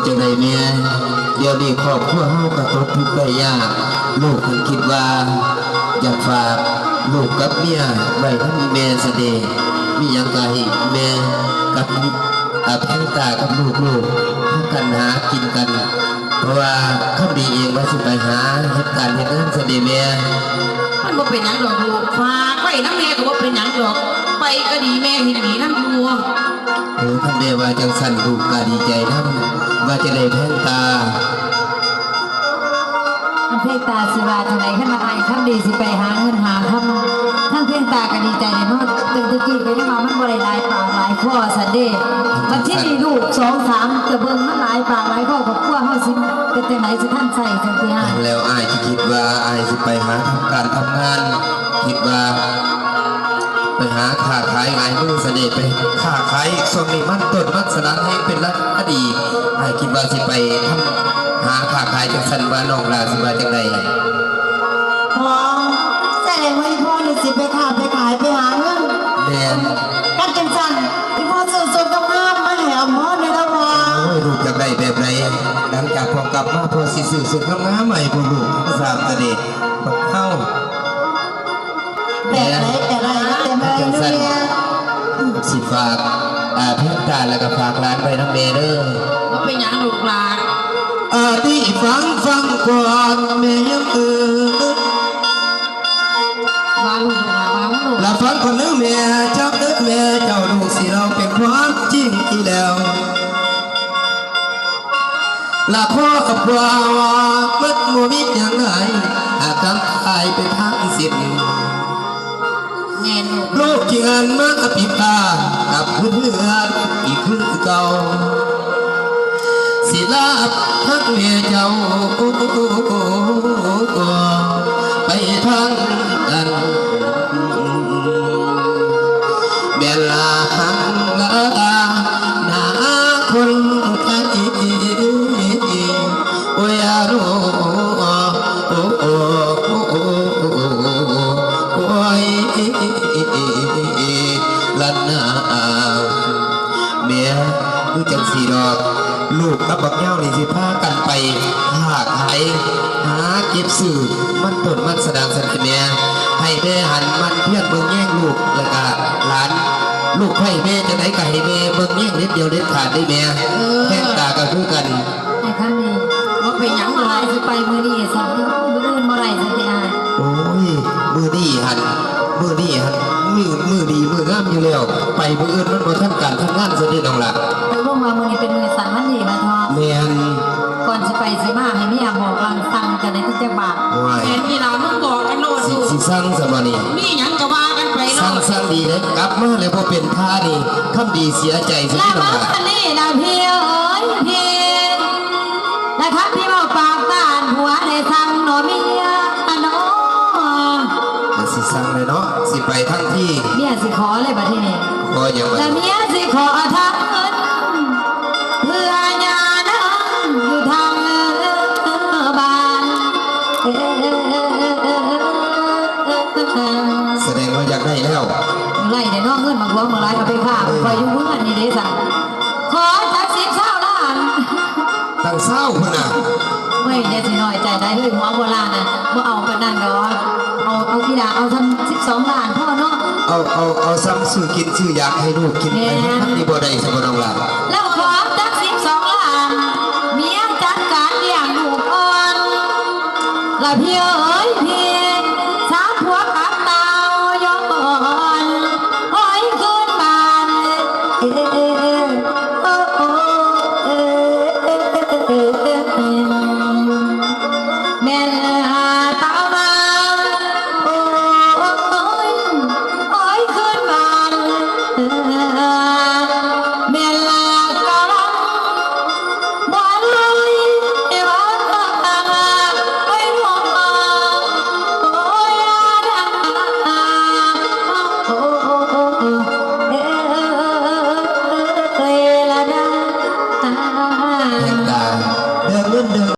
ຈັ່ງໃດແມ່? ດຽວນີ້ຄອບຄົວເຮົາກະຕົກທຸກໄດ້ຍາກ, ລູກເພິ່ນຄິດວ່າຢາກຝາກລູກກັບເມຍໄວ້ນຳແມ່ຊະເດ. ມີຫຍັງກະໃຫ້ແມ່ກັບ ອາ ແພງຕາກັບລູກໆ ພາກັນຫາກິນກັນ. ເພາະວ່າຄຳດີເອງວ່າຊິໄປຫາເຮັດການເຮັດງານຊະເດແມ່. ມັນບໍ່ເປັນຫຍັງດອກລູກ, ຝາກໄວ້ນຳແມ່ກໍບໍ່ເປັນຫຍັງດອກ, ໄປກໍດີ ແມ່ເຫັນດີນຳຢູ່. ໂອ້ ຄັນແມ່ວ່າຈັ່ງຊັ້ນ ລູກກໍດີໃຈນຳ. ວ່າຈັ່ງໃດແພງຕາ? ອັນແພງຕາຊິວ່າຈັ່ງໃດ ຄັນວ່າອ້າຍຄຳດີຊິໄປຫາເງິນຫາຄຳ, ທາງແພງຕາກໍດີໃຈແຫຼະເນາະ. ຕັ້ງແຕ່ກີ້ກໍຍັງວ່າມັນບໍ່ໄດ້ຫຼາຍປາກຫຼາຍຄໍຊັ້ນເດ້, ບັດທີນີ້ລູກສອງສາມ ຈະເບິ່ງມັນຫຼາຍປາກຫຼາຍຄໍ ຄອບຄົວເຮົາຊິເປັນຈັ່ງໃດ ຊິທັນໃຊ້ຈັ່ງຊີ້. ແລ້ວອ້າຍຊິຄິດວ່າອ້າຍຊິໄປຫາທຳການທຳງານ, ຄິດວ່າໄປຫາຄ້າຂາຍຫຼາຍມື້ຊະເດ, ໄປຄ້າຂາຍ. ຊ່ວງນີ້ມັນຕົ້ນມັນສະຫຼັງແຮງເປັນລາຄາດີ, ອ້າຍຄິດວ່າຊິໄປທຳ ຫາຄ້າຂາຍ. ຈັ່ງຊັ້ນວ່ານ້ອງຫຼ້າຊິວ່າຈັ່ງໃດ? ພໍ່, ແສດງວ່າອີ່ພໍ່ນີ້ຊິໄປຄ້າໄປຂາຍໄປຫາເງິນ. ແມ່ນ. ຄັນຈັ່ງຊັ້ນ ອີ່ພໍ່ຊື້ຊຸດງາມໆມາໃຫ້ອຳພອນແດ່ເດີພໍ່. ໂອ້ຍ ລູກຢາກໄດ້ແບບໃດ? ຫຼັງຈາກພໍ່ກັບມາ ພໍ່ຊິຊື້ຊຸດງາມໆມາໃຫ້ພວກລູກທັງສາມຊະເດ. ເຮົາ ແບບໃດກໍໄດ້ ແຕ່ແມ່ ຈັ່ງຊັ້ນ ເນາະ ຊິຝາກ ອາ ເພງຕາ ແລ້ວກໍຝາກຫຼານໄວ້ນຳແມ່ເດີ. ບໍ່ເປັນຫຍັງລູກຫຼ້າ. ອາ ທີ່ຟັງ ຟັງກ່ອນແມ່ເອີຍ. ວ່າລູກຫຼ້າ ວ່າມັນລູກ. ລະຟັງກ່ອນເດີແມ່ ຈັບເດີແມ່ເຈົ້າ ລູກຊິເລົ່າເປັນຄວາມຈິງອີ່ແລ້ວ. ລະຂໍບອກວ່າມັນບໍ່ມີຫຍັງຫຼາຍ ຫາກກຳພາຍໄປທັງສິ້ນ. ແມ່ນ ລູກຈຶ່ງຫັນມາພິບຕາກັບເຮືອນອີກຄືເກົ່າ. ຊິລາທັງແມ່ເຈົ້າໄປທາງອັນ ແມ່ນລາຫັງລານາຄົນໄທ ໂອ້ຍ ອາໂນ ໂອ້ ໂອ້ ໂອ້ຍ ລານາ. ແມ່ ຄືຈັ່ງຊີ້ດອກ ລູກກັບບັກຍາວນີ້ຊິພາກັນໄປຄ້າຂາຍ ຫາເກັບຊື້ມັນຕົ້ນມັນສະດາງຊັ້ນແມ່. ໃຫ້ແມ່ຫັນໝັ່ນພຽນເບິ່ງແຍງລູກ ແລ້ວກະຫຼານລູກໃພ້ແມ່ຈັ່ງໃດກໍໃຫ້ແມ່ເບິ່ງແຍງເດັດດ່ຽວເດັດຂາດເດ້ແມ່. ເອີ ແພງຕາກໍຄືກັນ. ອ້າຍຄຳດີ ບໍ່ເປັນຫຍັງດອກ ອ້າຍຊິໄປມື້ນີ້ຊັ້ນ ມື້ອື່ນບໍ່ໄດ້ຊັ້ນຕິອ້າຍ? ໂອ້ຍ ມື້ນີ້ຫັ້ນ ມື້ນີ້ຫັ້ນ ມື້ ມື້ດີມື້ງາມຢູ່ແລ້ວ ໄປມື້ອື່ນມັນບໍ່ທັນການທັນງານຊັ້ນຕິນ້ອງຫຼ້າ. ຕົກລົງວ່າມື້ນີ້ເປັນມື້ສັນວັນດີວ່າເທາະ. ແມ່ນ. ກ່ອນຊິໄປຊິມາໃຫ້ເມຍບອກລັງສັ່ງຈັກໜ່ອຍຕິ ຈັກບາດ. ໂອ້ຍ ແມ່ນນີ້ລະ ມຶງບອກກັນໂລດ ຊິ ຊິສັ່ງຊະບໍ່ນີ້ ມີຫຍັງກໍວ່າກັນໄປໂລດ. ສັ່ງ ສັ່ງດີເດ້ ກັບມາແລ້ວບໍ່ເປັນທ່ານີ້ ຄຳດີເສຍໃຈຊະຕິນ້ອງຫຼ້າ. ລະມາຊະນີ້ລະພີ່ເອີຍພີ່ ລະຄຳທີ່ເວົ້າປາກຕານ ຜົວໄດ້ສັ່ງເນາະເມຍເນາະ. ກໍຊິສັ່ງແຫຼະເນາະ ຊິໄປທັງທີ ເມຍຊິຂໍເລີຍບັດທີນີ້. ຂໍຫຍັງບັດ? ລະເມຍຊິຂໍທາງເງິນ ເພື່ອຍ່ານາງຢູ່ທາງບ້ານ. ສະແດງວ່າຢາກໄດ້ແລ້ວ. ໄດ້ແດ່ເນາະ ເງິນບັກຫຼວງບັກຫຼາຍກໍໄປຝາກ ເອີ ຂ້ອຍຢູ່ເຮືອນນີ້ເດ້ຊັ້ນ. ຂໍຈັກສິບຊາວລ້ານ. ຕັ້ງຊາວພຸ້ນນະ. ເວີ້ຍ ຢ່າຊິນ້ອຍໃຈໄດ໋ເຮີ້ຍ ຫົວໂບລານນະ ບໍ່ເອົາປານນັ້ນດອກ. ເອົາ ເອົາອີ່ຫຼ້າ ເອົາຊ່ຳສິບສອງລ້ານພໍເນາະ. ເອົາ ເອົາ ເອົາຊ່ຳຊື້ກິນຊື້ຢາກໃຫ້ລູກກິນໄປ ແມ່ນ ມັນຊິບໍ່ໄດ້ຊະບໍ່ນ້ອງຫຼ້າ. ແລ້ວຂໍຈັກສິບສອງລ້ານ ເມຍຈັດການລ້ຽງລູກອ່ອນ ລະພີ່ເອີ